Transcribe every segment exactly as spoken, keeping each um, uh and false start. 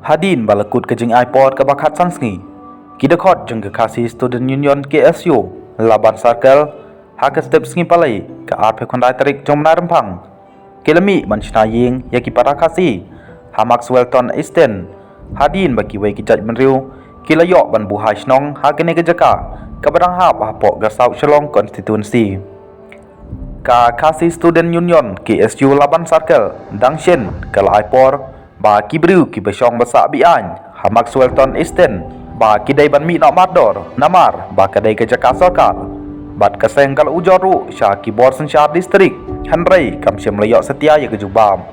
Hadien ba la kut ka jingai por kaba khatsan sngi, ki dkhot jong ka Khasi Student Union, K S U, Laban Circle, ha ka step sngi Palei, ka arphew khyndai tarik jong u bnai Rymphang, ki la mih ban shna ïing ïa ki para Khasi ha Maxwellton East End, hadien ba kiwei ki jaitbynriew ki la ïoh ban buh hai shnong ha kane ka jaka kaba dang hap hapoh ka South Shillong Constituency. Ka Khasi Student Union, K S U, Laban Circle, dang shen ka la ai por ba ki briew kiba shong ba sah be-aiñ ha Maxwellton East End ba ki dei ban mih noh mardor, namar ba ka dei ka jaka sorkar bad ka seng ka la ujor ruh sha ki bor synshar district, hynrei kam shym la ïoh satia ïa ka jubab.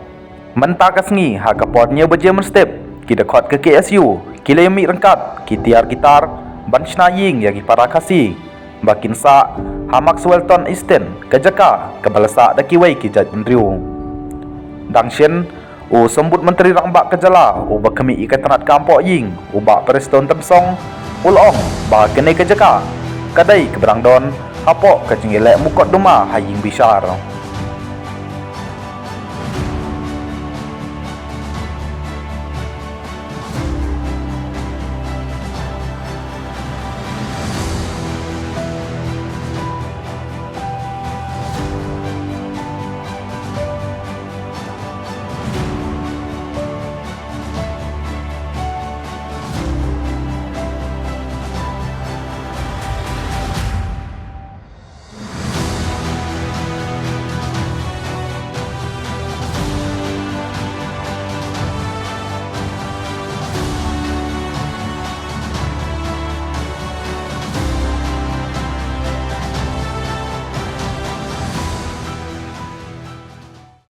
Mynta ka sngi ha ka por hynñiew baje mynstep, ki dkhot ka K S U ki la ïa mih ryngkat ki tiar ki tar ban shna ïing ïa ki para Khasi ba kin sah ha Maxwellton East End, ka jaka kaba la sah da kiwei ki jaitbynriew. Dang shen, u Symbud Myntri Rangbah ka jylla uba khmih ïa ka tnat kam pohïing, u Bah Prestone Tynsong, u la ong ba kane ka jaka ka dei kaba dang don hapoh ka jingïaleh mukotduma ha ïing bishar.